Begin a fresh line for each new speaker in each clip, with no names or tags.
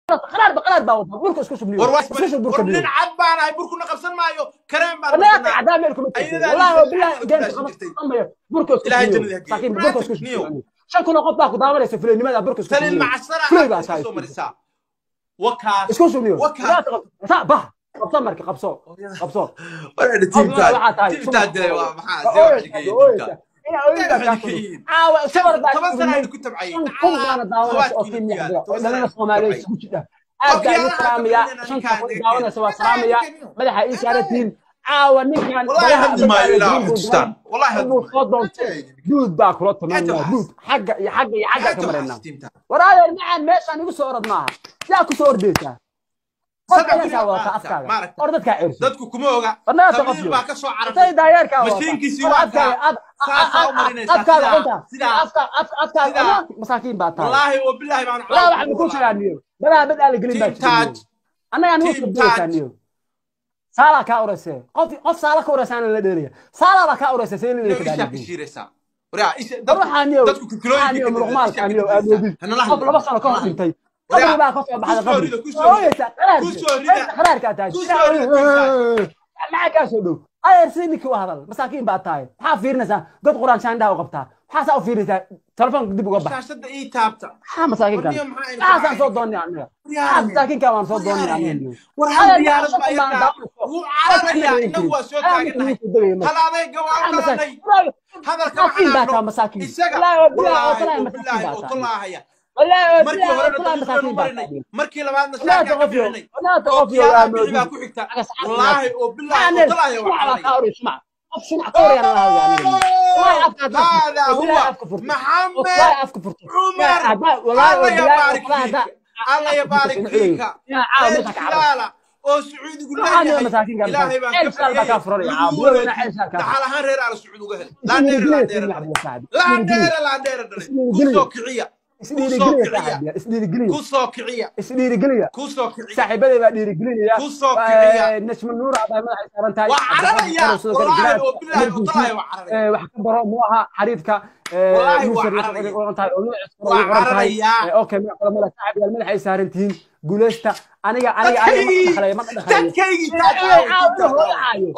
Qaraar ba qaraar baa wada burka isku shubniyo. Isku shub burka.
Nin cad baan ahay, burkuna qabsan maayo, kareem baan.
Wallahi cadaan meel kuma jirto. Wallahi billahi game qabsan maayo, burka isku shubniyo. Saakiin burka isku shubniyo. 5,000 oo qof baa ku daawanaysa fulinimada burka isku
shubniyo.
Fulay baa tahay.
Soo marisaa. Wakaas.
Isku shubniyo. Taa bah. Qabso marka, qabso. Qabso.
War tiimtaa. Tiimtaa dilay waa maxaa? Soo
caawa sawir baa
10 sano aynu ku tabcayay.
Kun baana daawanaysa oo tiim yaxda oo dhalana Soomaaliya isku jidha. Aad baa igu salaamaya, 5 kun daawanaysa waa salaamaya, madaxa ii saaratiin. Caawa ninkan
wallahi hadli maayo ilaa xutustaan. Wallahi
hadli soo doontay duud baa kula tamanaa, duud xagga iyo xagga iyo xagga ka mareynaa. War adeer macaan, meeshaan igu soo orod maaha, yaa ku soo ordaysaa? Or dadkaa ceerso.
Dadku kuma oga. Qabiil baa ka soo carartay.
Daayeerkaa
mashiinkiisii waa saasaa u marinaysaa.
Afkaaga cunta. Afkaaga masaakiin baa tahay.
Wallaahi wa bilaahi baan.
Walaa waxaan ku sheegaa niyo. Balaa bad aan la gelin baa jirta. Annaga nugu soo bidaysaa niyo. Saala kaa ureysee. Qof saala ka ureysaana la dheelaya. Saala baa kaa ureysay see la
dheelaya. Isha shiiraysaa.
Dadku
kilooyinka
muruqmaalka niyo aadoobi. Qof 2 sano ka hor dhintay. Qabri baa ka soo baxday qabri. Ooyaysa qaraarka tahay. Maxaa kaa soo dhow? Adeer si ninkii u hadal, masaakiin baa tahay. Maxaa fiirinaysaa? God quraan shaandhaha u qabtaa. Maxaa saa u fiirinaysaa? Telefoonka dib uga bax.
Shaashadda ii taabta.
Maxaa masaakiinkan? Maxaasaan soo doonnay aniga? Maxaa masaakiinkan waan soo doonnay aniga?
War hal diyaarad baa yartaa. Wuu cararayaa, innagu waa soo taaganahay. Hal adayga waa u dhalanay. Hadalka
masaakiin baa tahay masaakiin.
Isaga wallaahi bilaahi oo tolaahaya. Markii horena masaakiin marinay, markii labaadna shaaka ka bixinay, oo bixi baa ku xigta. Wallaahi oo bilaahi oo tolaahi waa cararaya. هذا هو محمد عمر. الله يبارك فيك، الله يبارك فيك. يا oo Sacuudigu leeyahay Ilaahay baan ka baryay dhaxal ahaan reer ala Sacuud uga helay. Laandheer laandheer laandheer laandheer dhalay. Ku soo kiciya,
isdhiirigeliya,
ku soo kiciya,
isdhiirigeliya,
ku soo kiciya.
Saaxiibaday baa dhiirigelinaya.
Ku soo kiciya.
Najma Nuur baa madaxa saaran tahay.
Waa cararaya wallaahi oo bilaahi oo talaahi waa cararaya.
Wax ka baro mu aha xariifka.
Wallaahi waa cararaya, waa cararaya.
Okay, magac mala saaxiib yaal madaxa ay saaran tihiin. Guuleysta. Aniga aniga aniga ma dhaqlay, ma dhaqlay.
Dadkaygii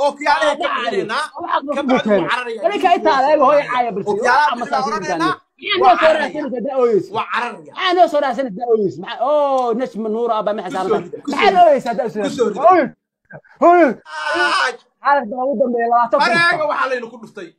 oo kiyaalaha ka bixinaynaa ka bacdi wuu cararaya.
Ninka intaa leego hooyo caaya bulshada.
Okiyaalaha bixinaa.
Waa
cararaya.
Maxaa noo soo raadsanaysaa ooyeysa? Maxaa oo Najma Nuur ah baa maxay saaran tahay? Maxaa loo ooyeysaa haddaa
soo
hooyo? Xaalad baa ugu dambeeya 20.
Araaga waxaa laynu ku dhuftay.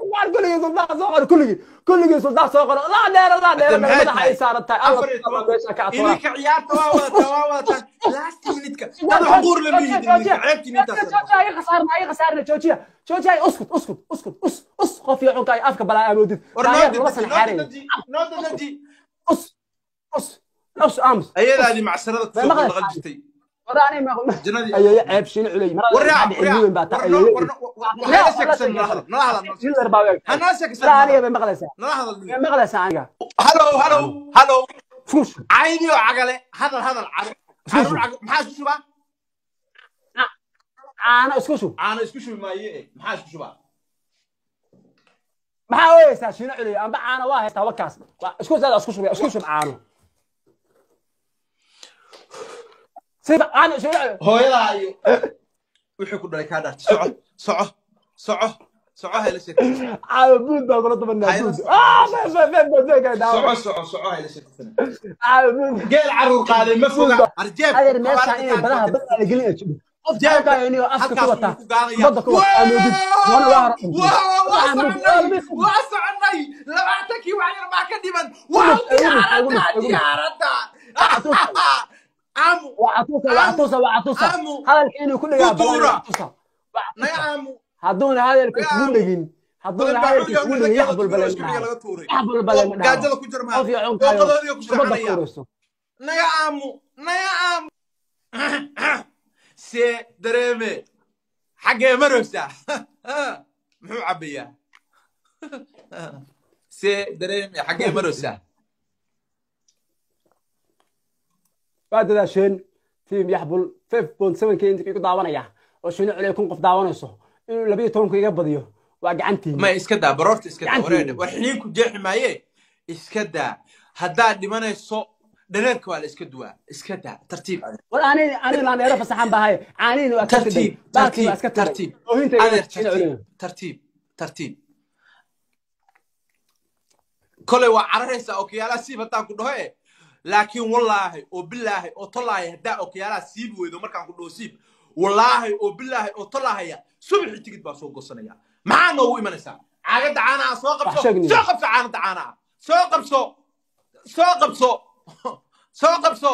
Suldaan kulligii, suldaan soo qoro kulligii, kulligii suldaan soo qoro. Laa dheera, laa dheera, madaxa ay saaran tahay.
Alla meesha ka atoora. Idinka ciyaarta waa wadataa, waa wadataa last minute-ka. Dad xuquur lama yidin idinka ceebtiin intaas.
Joojiya, iga khasaarna, iga khasaarna. Joojiya, joojiya, uskut, uskut, uskut, us us. Qof iyo cunka ay afka balaa amoodid.
Daayeer laba sana xaareey. Noo dadaji.
Us us us aamus.
Ayadaadii macsarada kusoo dhaqan jirtay.
Ayeeye ceeb shiin culey. Aniga bay maqlaysaa, bay maqlaysaa aniga.
Halow halow halow, cayni oo cagale. Hadal hadal caruur maxaa isku shubaa?
Caano isku shub.
Caano isku shubi maaye, maxaa isku shubaa?
Maxaa ooyeysaa shiino culey? Amba caano waa haystaa wakaas. Isku saada isku shubay, isku shub caano.
Hooyadaa iyo wixii ku dhalay kaa dhaartay. Soco soco soco soco, hayla sheekaysan.
Caawa buud baa kula tabanaa buud.
Soco soco soco, hayla sheekaysan.
Caawa buud.
Geel caruur qaaday ma foga arjeeb.
Adeer meeshaan inay badaha bada la gelin qof jeebka inuu afka ku wata badda ku wata amoodid wana waa hore.
Waa soconay 20-kii, wax yar baa ka dhiman. Waa diyaaradda, diyaaradda. Aamu
waa catusa, waa catusa. Hadalka inuu ku dhagaa
catusa. Naga aamu.
Hadduuna hadalka kugu dhegin, hadduuna hadalka kugu dhegin, yaxbul bale yaxbul bale ma
gaajada ku jarmaa
qof iyo cunkaayo
ku
kubadda ku urayso.
Naga aamu, naga aamu. See dareeme xaggee maraysaa? Muxuu cabbayaa? See dareeme xaggee maraysaa?
Waa dadaasheen team yaxbul. 5.7 k inta igu daawanaya oo shino culey 1000 qof daawanayso inuu 12-ka iga badiyo Waa gacantiina.
Ma iska daa baroorta, iska daa.
Gacantiina.
Wareedhe, war xiniinku jeexi maaye, iska daa. Haddaad dhimanayso dhareerka waa la iska duwaa. Iska daa, tartiib adeer.
War ani laandheero fasaxan baahay, caanihiina waa ka tiday,
Tartiib.
baalkii waa
Tartiib.
iska tiray.
Tartiib.
Oohinta
adeer.
ina
Tartiib.
culeyo.
Tartiib, tartiib. Kolay waa cararaysaa okiyaalaha siib haddaan ku dhaho, e laakiin wallaahi oo bilaahi oo tolaahi, haddaa okiyaalaha siibi weydo markaan ku dhaho siib, wallaahi oo bilaahi oo tolaahaya, subaxii tigid baa soo goosanaya. Maxaa noogu imanaysaa? Caagadda caanaha soo qabso.
Wax sheegniyo.
Soo qabso, caanada caanaha soo qabso, soo qabso, soo qabso.